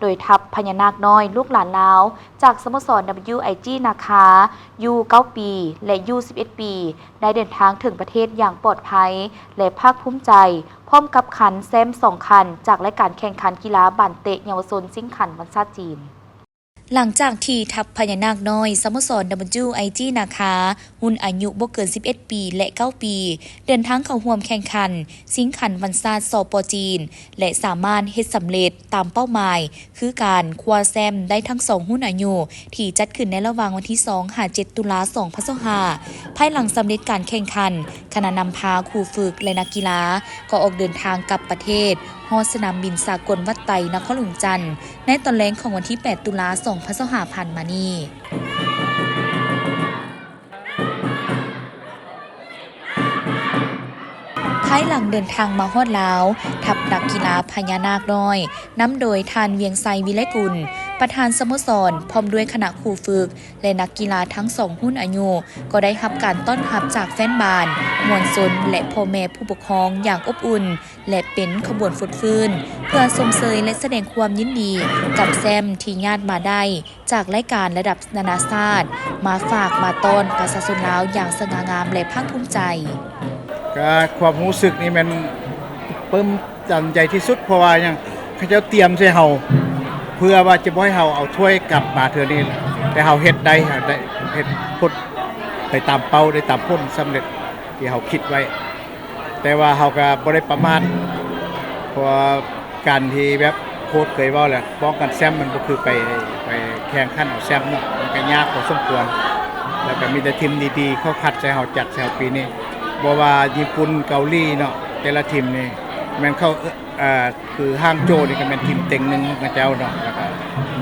ໂດຍທັບພະຍານາກນ້ອຍ ລູກຫຼານລາວ ຈາກສະໂມສອນ WIG ນາຄາ ຢູ່ເກົ້າປີ ແລະ ຢູ່ສິບເອັດປີ ໄດ້ເດີນທາງເຖິງປະເທດຢ່າງປອດໄພ ແລະ ພາກພູມໃຈ, ພ້ອມກັບຄັນແຊ້ມສອງຄັນ ຈາກລາຍການແຂ່ງຂັນກິລາບານເຕະເຍົາວະຊົນຊິງຂັນວັນຊາດຈີນ. ຫຼັງຈາກທີ່ທັບພະຍານາກນ້ອຍ ສະໂມສອນ WIG ນາຄາ ຮຸ່ນອາຍຸບໍ່ເກີນສິບເອັດປີ ແລະ ເກົ້າປີ ເດີນທາງເຂົ້າຮ່ວມແຂ່ງຂັນຊິງຂັນວັນຊາດ ສປ ຈີນ ແລະ ສາມາດເຮັດສຳເລັດຕາມເປົ້າໝາຍ ຄືການຄວ້າແຊ້ມໄດ້ທັງສອງຮຸ່ນອາຍຸ ທີ່ຈັດຂຶ້ນໃນລະຫວ່າງວັນທີສອງຫາເຈັດຕຸລາສອງພັນຊາວຫ້າ. ພາຍຫຼັງສຳເລັດການແຂ່ງຂັນ, ຄະນະນຳພາ, ຄູຝຶກ ແລະ ນັກກິລາ ກໍອອກເດີນທາງກັບປະເທດ, ຮອດສະໜາມບິນສາກົນວັດໄຕ ນະຄອນຫຼວງຈັນ ໃນຕອນແລງຂອງວັນທີແປດຕຸລາສອງພັນຊາວຫ້າຜ່ານມານີ້. ພາຍຫຼັງເດີນທາງມາຮອດລາວ, ທັບນັກກິລາພະຍານາກນ້ອຍ ນຳໂດຍທ່ານ ວຽງໄຊ ວິໄລກຸນ ປະທານສະໂມສອນ ພ້ອມດ້ວຍຄະນະຄູຝຶກ ແລະ ນັກກິລາທັງສອງຮຸ່ນອາຍຸ ກໍໄດ້ຮັບການຕ້ອນຮັບຈາກແຟນບານ, ມວນຊົນ ແລະ ພໍ່ແມ່ຜູ້ປົກຄອງຢ່າງອົບອຸ່ນ ແລະ ເປັນຂະບວນຟົດຟື້ນ ເພື່ອຊົມເຊີຍ ແລະ ສະແດງຄວາມຍິນດີກັບແຊ້ມທີ່ຍາດມາໄດ້ ຈາກລາຍການລະດັບນານາຊາດ ມາຝາກມາຕ້ອນປະຊາຊົນລາວຢ່າງສະຫງ່າງາມ ແລະ ພາກພູມໃຈ. ກະຄວາມຮູ້ສຶກນີ້ແມ່ນປຶ້ມຕັນໃຈທີ່ສຸດ ເພາະວ່າຫຍັງ ເຂົາເຈົ້າຕຽມໃສ່ເຮົາ ເພື່ອວ່າຈະບໍ່ໃຫ້ເຮົາເອົາຖ້ວຍກັບມາເທື່ອນີ້ ແຕ່ເຮົາເຮັດໄດ້ ເຮົາໄດ້ເຮັດຜົນໄປຕາມເປົ້າ ໄດ້ຕາມຜົນສຳເລັດທີ່ເຮົາຄິດໄວ້. ແຕ່ວ່າເຮົາກໍບໍ່ໄດ້ປະໝາດ ເພາະວ່າການທີ່ແບບໂຄ້ດເຄີຍເວົ້າແຫຼະ ປ້ອງກັນແຊ້ມມັນບໍ່ຄືໄປ ໄປແຂ່ງຂັນເອົາແຊ້ມເນາະ ມັນກໍຍາກພໍສົມຄວນ ແລ້ວກໍມີແຕ່ທີມດີໆ ເຂົາຄັດໃສ່ເຮົາ ຈັດໃສ່ເຮົາປີນີ້ ບໍ່ວ່າຍີ່ປຸ່ນ ເກົາຫຼີເນາະ ແຕ່ລະທີມນີ້ແມ່ນເຂົາ ເອີ ຄືຮ່າງໂຈນີ້ກໍແມ່ນທີມເຕັງໜຶ່ງຂອງເຂົາເຈົ້າເນາະ ແລ້ວກໍ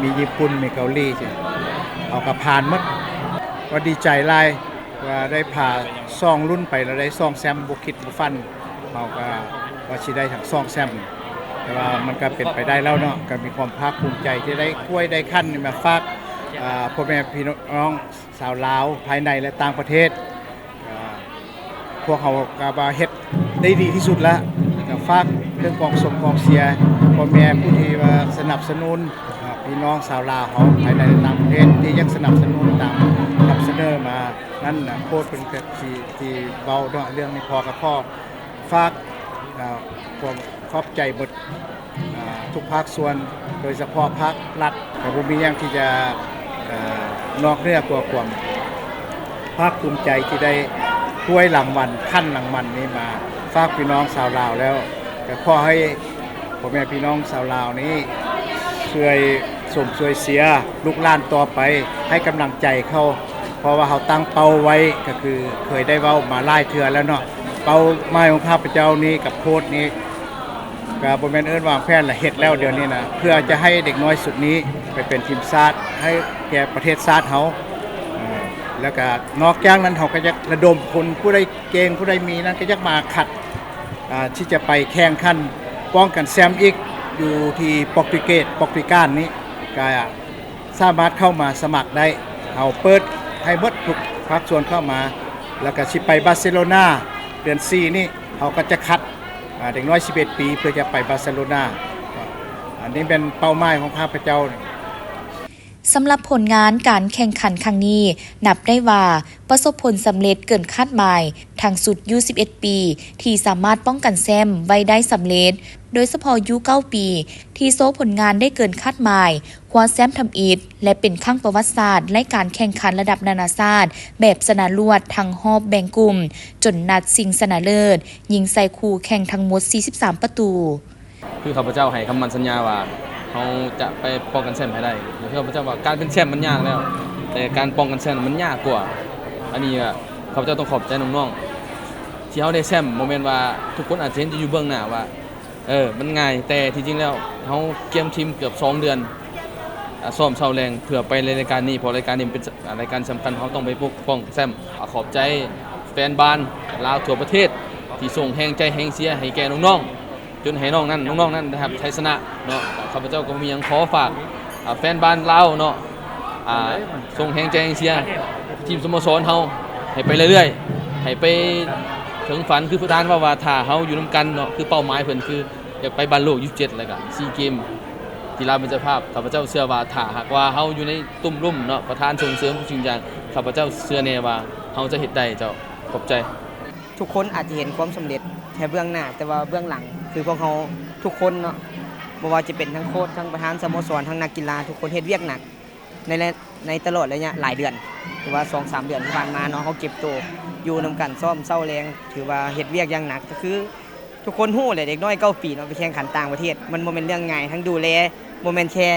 ມີຍີ່ປຸ່ນ ມີເກົາຫຼີຊີ້ ເຮົາກໍຜ່ານໝົດ ກໍດີໃຈຫຼາຍ ວ່າໄດ້ພາສອງລຸ້ນໄປ ແລ້ວໄດ້ສອງແຊ້ມ ບໍ່ຄິດບໍ່ຝັນ ເຮົາກໍວ່າຊິໄດ້ທັງສອງແຊ້ມ ແຕ່ວ່າມັນກໍເປັນໄປໄດ້ແລ້ວເນາະ ກໍມີຄວາມພາກພູມໃຈທີ່ໄດ້ຖ້ວຍໄດ້ຂັນນີ້ມາຝາກ ອ່າ ພໍ່ແມ່ພີ່ນ້ອງຊາວລາວ ພາຍໃນ ແລະ ຕ່າງປະເທດ. ກໍພວກເຮົາກໍວ່າເຮັດໄດ້ດີທີ່ສຸດລະ ແລ້ວກໍຝາກເຖິງກອງຊົມກອງເຊຍ ພໍ່ແມ່ຜູ້ທີ່ວ່າສະໜັບສະໜູນ ອ່າ ພີ່ນ້ອງຊາວລາວເຮົາ ພາຍໃນ ແລະ ຕ່າງປະເທດ ທີ່ຢາກສະໜັບສະໜູນຕາມນຳສະເໜີມາ ນັ້ນນະ ໂຄດເພິ່ນກໍທີ່ ທີ່ເວົ້າເນາະ ເລື່ອງນີ້ພໍ່ກໍຂໍຝາກ ອ່າ ຄວາມຂອບໃຈໝົດ ອ່າ ທຸກພາກສ່ວນ ໂດຍສະເພາະພາກລັດ ກໍບໍ່ມີຫຍັງທີ່ຈະ ອ່າ ນອກເໜືອກວ່າຄວາມພາກພູມໃຈທີ່ໄດ້ຖ້ວຍລາງວັນ ຂັນລາງວັນນີ້ມາຝາກພີ່ນ້ອງຊາວລາວແລ້ວ ກໍຂໍໃຫ້ພໍ່ແມ່ພີ່ນ້ອງຊາວລາວນີ້ ຊ່ວຍຊົມຊ່ວຍເຊຍລູກຫຼານຕໍ່ໄປ ໃຫ້ກຳລັງໃຈເຂົາ ເພາະວ່າເຮົາຕັ້ງເປົ້າໄວ້ ກໍຄືເຄີຍໄດ້ເວົ້າມາຫຼາຍເທື່ອແລ້ວເນາະ ເປົ້າໝາຍຂອງຂ້າພະເຈົ້ານີ້ກັບໂຄດນີ້ ກໍບໍ່ແມ່ນເອີ້ນວາງແຜນລະ ເຮັດແລ້ວດຽວນີ້ນະ ເພື່ອຈະໃຫ້ເດັກນ້ອຍຊຸດນີ້ໄປເປັນທີມຊາດ ໃຫ້ແກ່ປະເທດຊາດເຮົາ ເອີ ແລ້ວກໍນອກຈາກນັ້ນ ເຮົາກໍຢາກລະດົມຄົນ ຜູ້ໃດເກັ່ງ ຜູ້ໃດມີນັ້ນ ກໍຢາກມາຂັດ ອ່າ ທີ່ຈະໄປແຂ່ງຂັນປ້ອງກັນແຊ້ມອີກ ຢູ່ທີ່ປອກຕຸເກດ ປອກຕຸຍການນີ້ ກະສາມາດເຂົ້າມາສະໝັກໄດ້ ເຮົາເປີດໃຫ້ໝົດທຸກພາກສ່ວນເຂົ້າມາ ແລ້ວກະຊິໄປບາເຊໂລນາ ເດືອນສີ່ນີ້ ເຮົາກະຈະຄັດ ອ່າ ເດັກນ້ອຍສິບເອັດປີ ເພື່ອຈະໄປບາເຊໂລນາ. ອັນນີ້ແມ່ນເປົ້າໝາຍຂອງຂ້າພະເຈົ້າ. ສຳລັບຜົນງານການແຂ່ງຂັນຄັ້ງນີ້ ນັບໄດ້ວ່າປະສົບຜົນສຳເລັດເກີນຄາດໝາຍ ທັງຊຸດຢູສິບເອັດປີ ທີ່ສາມາດປ້ອງກັນແຊ້ມໄວ້ໄດ້ສຳເລັດ, ໂດຍສະເພາະຢູເກົ້າປີ ທີ່ໂຊຜົນງານໄດ້ເກີນຄາດໝາຍ, ຄວ້າແຊ້ມທຳອິດ ແລະ ເປັນຄັ້ງປະຫວັດສາດໃນການແຂ່ງຂັນລະດັບນານາຊາດແບບຊະນະລວດທັງຮອບແບ່ງກຸ່ມ, ຈົນນັດຊິງຊະນະເລີດ ຍິງໃສ່ຄູ່ແຂ່ງທັງໝົດສີ່ສິບສາມປະຕູ. ຄືຂ້າພະເຈົ້າໃຫ້ຄຳໝັ້ນສັນຍາວ່າ ເຮົາຈະໄປປ້ອງກັນແຊ້ມໃຫ້ໄດ້ ແລະ ຄືຂ້າພະເຈົ້າວ່າ ການເປັນແຊ້ມມັນຍາກແລ້ວ ແຕ່ການປ້ອງກັນແຊ້ມມັນຍາກກວ່າ. ອັນນີ້ກໍຂ້າພະເຈົ້າຕ້ອງຂອບໃຈນ້ອງໆ ທີ່ເຮົາໄດ້ແຊ້ມ. ບໍ່ແມ່ນວ່າທຸກຄົນອາດຈະເຫັນແຕ່ຢູ່ເບື້ອງໜ້າວ່າ ເອີ ມັນງ່າຍ, ແຕ່ທີ່ຈິງແລ້ວເຮົາກຽມທີມເກືອບສອງເດືອນ ອາ ຊ້ອມເຊົ້າແລງເພື່ອໄປໃນລາຍການນີ້ ເພາະລາຍການນີ້ເປັນ ອາ ລາຍການສຳຄັນ ເຮົາຕ້ອງໄປປົກປ້ອງແຊ້ມ. ອາ ຂອບໃຈແຟນບານລາວທົ່ວປະເທດທີ່ສົ່ງແຮງໃຈແຮງເຊຍໃຫ້ແກ່ນ້ອງໆ ຈົນໃຫ້ນ້ອງນັ້ນ ນ້ອງໆນັ້ນໄດ້ຮັບໄຊຊະນະເນາະ. ຂ້າພະເຈົ້າກໍບໍ່ມີຫຍັງ ຂໍຝາກ ອາ ແຟນບານລາວເນາະ ອາ ສົ່ງແຮງໃຈແຮງເຊຍທີມສະໂມສອນເຮົາໃຫ້ໄປເລື້ອຍໆ ໃຫ້ໄປເຖິງຝັນ. ຄືຜູ້ທ່ານເວົ້າວ່າ ຖ້າເຮົາຢູ່ນຳກັນເນາະ ຄືເປົ້າໝາຍເພິ່ນຄື ຢາກໄປບານໂລກຢູເຈັດ ແລ້ວກະຊີເກມ ກິລາເປັນເຈົ້າພາບ ຂ້າພະເຈົ້າເຊື່ອວ່າ ຖ້າຫາກວ່າເຮົາຢູ່ໃນຕຸ້ມລຸ່ມເນາະ ປະທານສົ່ງເສີມທຸກສິ່ງຢ່າງ ຂ້າພະເຈົ້າເຊື່ອແນ່ວ່າເຮົາຈະເຮັດໄດ້ເຈົ້າ. ຂອບໃຈ. ທຸກຄົນອາດຈະເຫັນຄວາມສຳເລັດແຕ່ເບື້ອງໜ້າ, ແຕ່ວ່າເບື້ອງຫຼັງຄືພວກເຮົາທຸກຄົນເນາະ, ບໍ່ວ່າຈະເປັນທັງໂຄດ, ທັງປະທານສະໂມສອນ, ທັງນັກກິລາ, ທຸກຄົນເຮັດວຽກໜັກໃນ ໃນຕະຫຼອດໄລຍະຫຼາຍເດືອນ, ຫຼືວ່າສອງສາມເດືອນທີ່ຜ່ານມາເນາະ, ເຮົາເກັບໂຕຢູ່ນຳກັນ, ຊ້ອມເຊົ້າແລງ, ຖືວ່າເຮັດວຽກຢ່າງໜັກ. ກໍຄື ທຸກຄົນຮູ້ແຫຼະ ເດັກນ້ອຍເກົ້າປີເນາະ ໄປແຂ່ງຂັນຕ່າງປະເທດ ມັນບໍ່ແມ່ນເລື່ອງງ່າຍ, ທັງດູແລບໍ່ແມ່ນແຄ່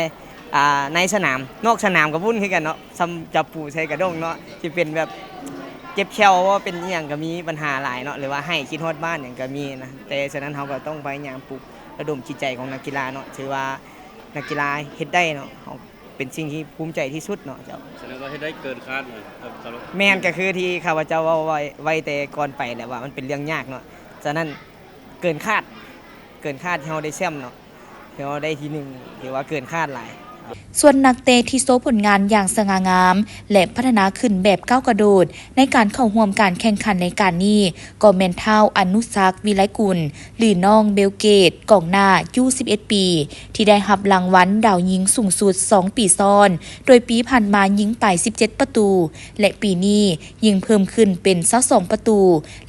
ອ່າ ໃນສະໜາມ, ນອກສະໜາມກໍວຸ້ນຄືກັນເນາະ, ສ່ຳຈັບປູໃສ່ກະດ້ງເນາະ, ຊິເປັນແບບເຈັບແຂ້ວບໍ່ ເປັນອີ່ຫຍັງກໍມີ ບັນຫາຫຼາຍເນາະ, ຫຼືວ່າໄຫ້ ຄິດຮອດບ້ານຫຍັງກໍມີນະ. ແຕ່ສະນັ້ນເຮົາກໍຕ້ອງພະຍາຍາມປຸກລະດົມຈິດໃຈຂອງນັກກິລາເນາະ, ຖືວ່ານັກກິລາເຮັດໄດ້ເນາະ, ເຮົາເປັນສິ່ງທີ່ພູມໃຈທີ່ສຸດເນາະເຈົ້າ. ສະແດງວ່າເຮັດໄດ້ເກີນຄາດເນາະ. ແມ່ນ, ກໍຄືທີ່ຂ້າພະເຈົ້າເວົ້າໄວ້ ໄວ້ແຕ່ກ່ອນໄປແຫຼະວ່າມັນເປັນເລື່ອງຍາກເນາະ, ສະນັ້ນ ເກີນຄາດ ເກີນຄາດທີ່ເຮົາໄດ້ແຊ້ມເນາະ, ທີ່ເຮົາໄດ້ທີໜຶ່ງ ຖືວ່າເກີນຄາດຫຼາຍ. ສ່ວນນັກເຕະທີ່ໂຊຜົນງານຢ່າງສະຫງ່າງາມ ແລະ ພັດທະນາຂຶ້ນແບບກ້າວກະໂດດໃນການເຂົ້າຮ່ວມການແຂ່ງຂັນໃນການນີ້ ກໍແມ່ນທ້າວ ອະນຸສັກ ວິໄລກຸນ ຫຼື ນ້ອງເບວເກດ ກອງໜ້າ ຢູສິບເອັດປີ ທີ່ໄດ້ຮັບລາງວັນດາວຍິງສູງສຸດສອງປີຊ້ອນ, ໂດຍປີຜ່ານມາຍິງໄປສິບເຈັດປະຕູ ແລະ ປີນີ້ຍິງເພີ່ມຂຶ້ນເປັນຊາວສອງປະຕູ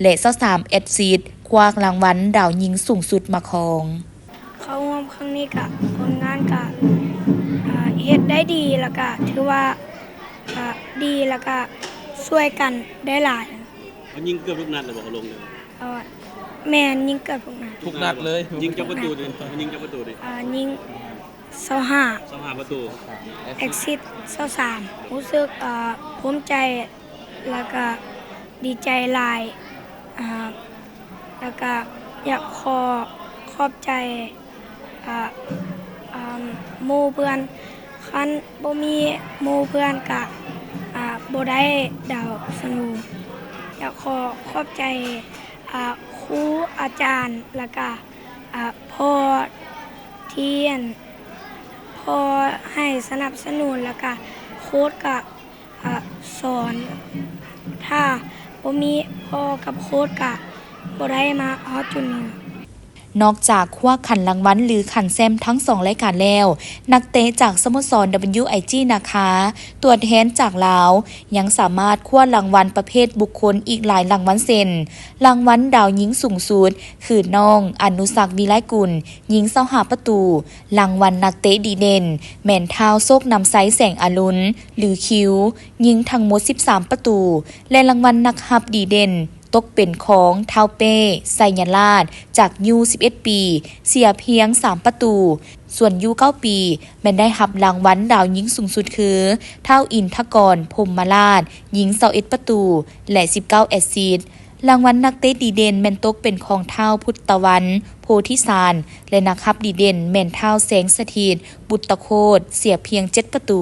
ແລະ ຊາວສາມແອັດຊິດ ຄວ້າລາງວັນດາວຍິງສູງສຸດມາຄອງ. ເຂົ້າຮ່ວມຄັ້ງນີ້ກະຜົນງານກະ ເຮັດໄດ້ດີ ແລ້ວກະຖືວ່າ ກະດີ ແລ້ວກະຊ່ວຍກັນໄດ້ຫຼາຍ. ເຮົາຍິງເກືອບທຸກນັດແລ້ວບໍ່? ເຮົາລົງເລີຍ ເອີ ແມ່ນ ຍິງເກືອບທຸກນັດ. ທຸກນັດເລີຍ. ຍິງຈັກປະຕູນີ້? ຍິງຈັກປະຕູນີ້? ເອີ ຍິງ ຊາວຫ້າ ຊາວຫ້າປະຕູ ແອັດຊິດຊາວສາມ. ຮູ້ສຶກ ເອີ ພູມໃຈ ແລ້ວກະດີໃຈຫຼາຍ ເອີ ແລ້ວກະຢາກຂໍຂອບໃຈ ເອີ ເອີ ໝູ່ເພື່ອນ. ຄັນບໍ່ມີໝູ່ເພື່ອນກະ ເອີ ບໍ່ໄດ້ດາວສະໂນ. ຢາກຂໍຂອບໃຈ ເອີ ຄູອາຈານ ແລ້ວກະ ອາ ພໍ່ທີ່ອັ່ນ ພໍ່ໃຫ້ສະໜັບສະໜູນ ແລ້ວກະໂຄດກະ ອາ ສອນ. ຖ້າບໍ່ມີພໍ່ກັບໂຄດກະບໍ່ໄດ້ມາຮອດຈຸດນີ້. ນອກຈາກຄວ້າຂັນລາງວັນ ຫຼື ຂັນແຊ້ມທັງສອງລາຍການແລ້ວ, ນັກເຕະຈາກສະໂມສອນ WIG ນາຄາ, ຕົວແທນຈາກລາວ ຍັງສາມາດຄວ້າລາງວັນປະເພດບຸກຄົນອີກຫຼາຍລາງວັນ ເຊັ່ນ ລາງວັນດາວຍິງສູງສຸດ ຄືນ້ອງ ອະນຸສັກ ວິໄລກຸນ ຍິງຊາວຫ້າປະຕູ, ລາງວັນນັກເຕະດີເດັ່ນ ແມ່ນທ້າວ ໂຊກນຳໄຊ ແສງອາລຸນ ຫຼື ຄິວ ຍິງທັງໝົດສິບສາມປະຕູ ແລະ ລາງວັນນັກຮັບດີເດັ່ນ ຕົກເປັນຂອງທ້າວ ເປ້ ໄຊຍະລາດ ຈາກຢູສິບເອັດປີ ເສຍພຽງສາມປະຕູ. ສ່ວນຢູເກົ້າປີ ແມ່ນໄດ້ຮັບລາງວັນດາວຍິງສູງສຸດຄື ທ້າວ ອິນທະກອນ ພົມມະລາດ ຍິງຊາວເອັດປະຕູ ແລະ ສິບເກົ້າແອັດຊິດ. ລາງວັນນັກເຕະດີເດັ່ນແມ່ນຕົກເປັນຂອງທ້າວ ພຸດຕະວັນ ໂພທິສານ ແລະ ນັກຮັບດີເດັ່ນແມ່ນທ້າວ ແສງສະຖິດ ບຸດຕະໂຄດ ເສຍພຽງເຈັດປະຕູ.